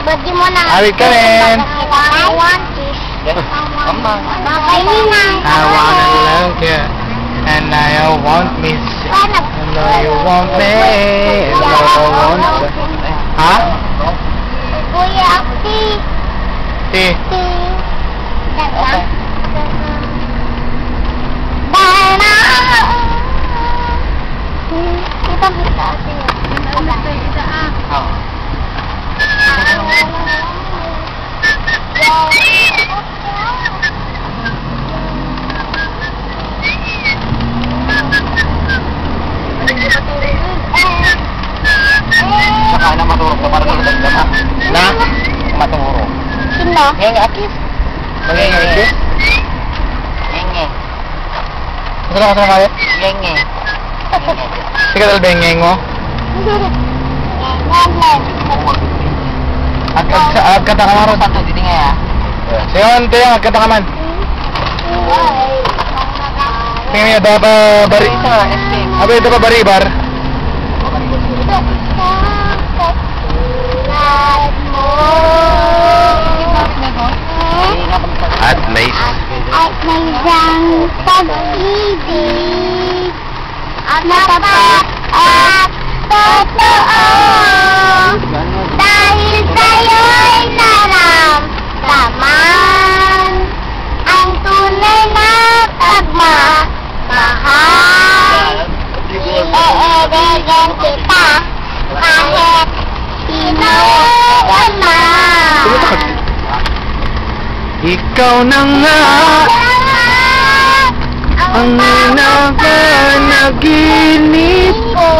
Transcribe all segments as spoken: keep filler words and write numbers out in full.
Ba't di mo na Awit ka rin. I want this. Yes. Mama. Babay ni Nang. I wanna love you, and I want me. Paano? I know you want me, and I want you. Ha? Kuya, si, Ti. si, Dada. Dana. Kita, kita, sino? Oo. Saka na maturog ka para maludag ka na. Na? Maturog. Sino? Ngayon nga, Akis. Ngayon nga, Akis? Ngayon nga. Gusto ka sa kare? Ngenge. Ngenge. Ikaw talaga yung ngeng mo? Ag-, ag-, agkata ka man. Sige, ante, agkata ka man. Sige, may dapa bari. Ito, escape. Abay, ito pa baribar. At may At may isang pag-ibig na tapat at totoo. Dahil sa'yo'y naramdaman ang tunay na pagmamahal. Iibigin kita kahit sino ka man. Ikaw na nga ang pinapanaginip ko.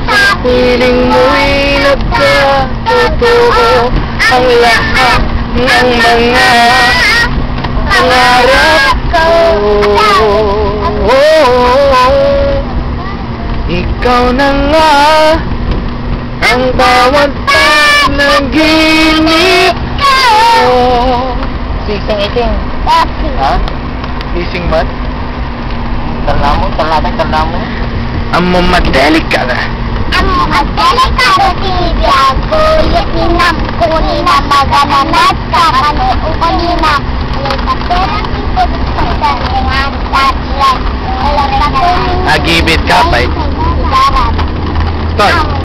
Sa piling mo'y nagkatotoo ang lahat ng mga pangarap ko. Ikaw na nga ang bawat panaginip ko. Sising iting. Papi. Ha? Sising man? Tala mo, tala mo, tala mo. Amo madelikada. Amo madelikada ti biag ko, yet ninam ko ni na magananat ka, kano umalina. Agibit ka, pay. Start.